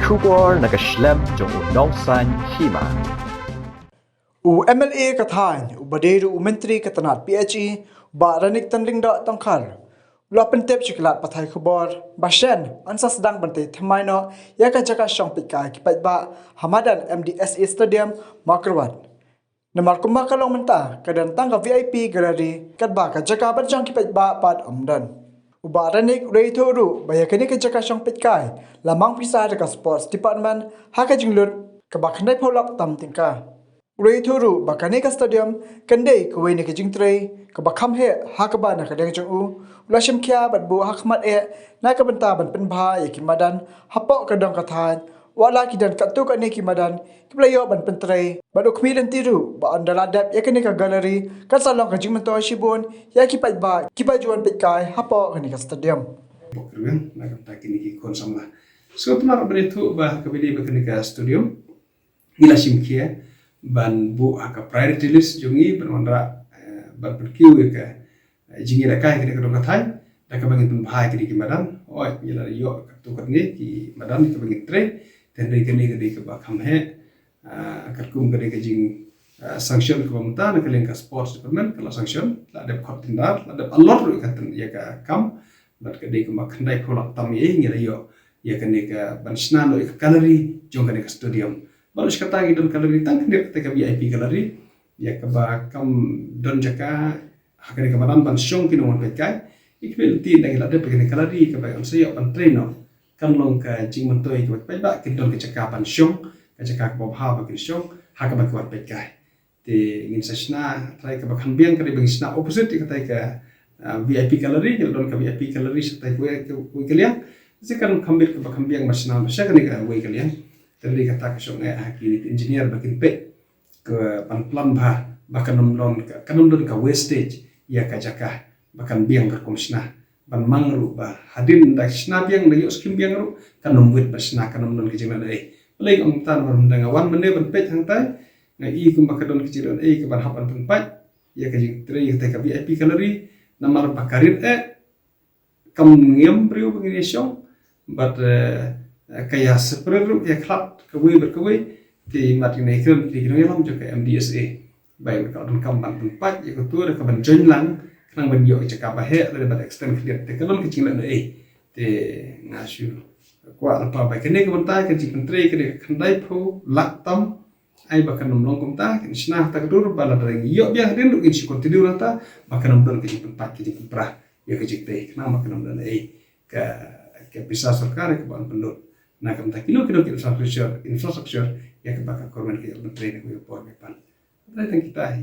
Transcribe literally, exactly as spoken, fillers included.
Khubor na ka shlem jong u nongsan hima. U M L A ka thaiñ, u ba dei ruh u myntri ka tnat P H E, Bah Ranik Tynring Doh Tongkhar, u la pyntip sha ki lad pathai khubor ba shen yn sa sdang ban tei thymmai noh ïa ka jaka shong peitkai ki paidbah ha madan M D S A Stadium, Mawkyrwat. Namar kumba ka long mynta ka don tang ka V I P gallery, katba ka jaka ban shong ki paidbah pat ym don. U Bah Ranik u la ïathuh ruh ba ïa kane ka jaka shong peitkai la mang pisa da ka Sports Department ha ka jinglut kaba khyndaiphew lak tam tyngka. U la ïathuh ruh ba kane ka stadium kan dei kawei na ka jingtrei kaba kham heh, ha kaba na ka liang jong u, u la shim khia bad buh ha khmat eh na ka bynta ban pynbha ïa ki madan hapoh ka dong ka thaiñ, wat la ki don katto katne ki madan kiba la ïoh ban pyntrei, bad u khmih lynti ruh ba ynda la dep ïa kane ka gallery kan sa long ka jingmyntoi shibun ïa ki paidbah kiba ju wan peitkai hapoh kane ka stadium. Pok rweng na ka bynta kine ki khun samla. So, tymmen ruh ban ïathuh ba kaba ïadei bad kane ka stadium, ngi la shim khia ban buh ha ka priority list jong ngi ban wanrah, eh, ban pynkiew ïa ka, eh, jingïalehkai kane ka dong ka thaiñ da kaba ngin pynbha ïa kine ki madan. Hooid, ngi la ïoh katto katne ki madan kaba ngin trei, te hynrei kane ka dei kaba kham heh, ah, katkum ka dei ka jing, ah, sanction kaba mynta na ka liang ka Sports Department ka la sanction, la dep khot tender, la dep allot ruh ïa ka ten-, ïa ka kam, bad ka dei kaba khyndaiphew lak tam ïa, ngi la ïoh ïa kane ka ban shna noh ïa ka gallery jong kane ka stadium. Bad ruh shi katta ngi don gallery tang khyndiat, kata ka V I P gallery, ïa kaba kam don jaka ha kane ka madan ban shong ki nongwan peitkai. Ngi khmih lynti ynda ngi la dep ïa kane ka gallery kaba yn sa ïoh ban trei noh, kan long ka jingmyntoi kaba ki paidbah kin don ka jaka ban shong, ka jaka kaba bha ba kin shong ha kaba ki wan peitkai. Te ngin sa shna trai kaba kham biang, ka dei ba ngin shna opposite ïa katai ka, ah, V I P gallery, ngi la don ka V I P gallery shatai kawei, kawei ka liang. Te kan kham bit kaba kham biang ban shna sha kane kawei ka liang. Te dei kata ka shong eh ha ki engineer ba kin peit ka ban plan bha ba kan ym don ka, kan ym don ka wastage ïa ka jaka, ba kan biang ka kum shna. Ban mang ruh ba hadien da shna biang, da ïoh skim biang ruh, kan ym wit ba shna, kan ym don ka jingïalehkai. Balei nga ong kumta? Namar ynda nga wan mynne ban peit hangtai, nga i kumba ka don ka jingïalehkai ka ban hap ban pynpait ïa ka jingtrei ïa katai ka V I P gallery, namar ba ka rit eh kam ngiam briew ba ngin ïa shong, bad, eh, ka ïa separate ruh, ka ïa khlad kawei bad kawei. Te mat ngi ïa kren ki nongïalam jong ka M D S A ba ïa ka donkam ban pynpait ïa kato da ka ban join lang, khnang ban ïoh jaka ba heh, lane ban extend khyndiat, te ka don ka jinglehnohei. Te nga shu kwah lypa ba kane ka bynta ka jingpyntrei ka dei ka khyndaiphew lak tam. Ai ba kan ym long kumta, kin shna ha kata ka dur, ba lada ngi ïoh biang hadien ruh kin shu continue nangta, ba kan ym don ka jingpynpait, ka jingpynpra ïa ka jingtrei, khnang ba kan ym don ei ka, ka pisa sorkar ïa kaba yn pynlut na ka bynta kino kino ki infrastructure, infrastructure ïa kaba ka government ka ïoh pyntrei na kawei ka por kawei pat. Hynrei tang kita hi.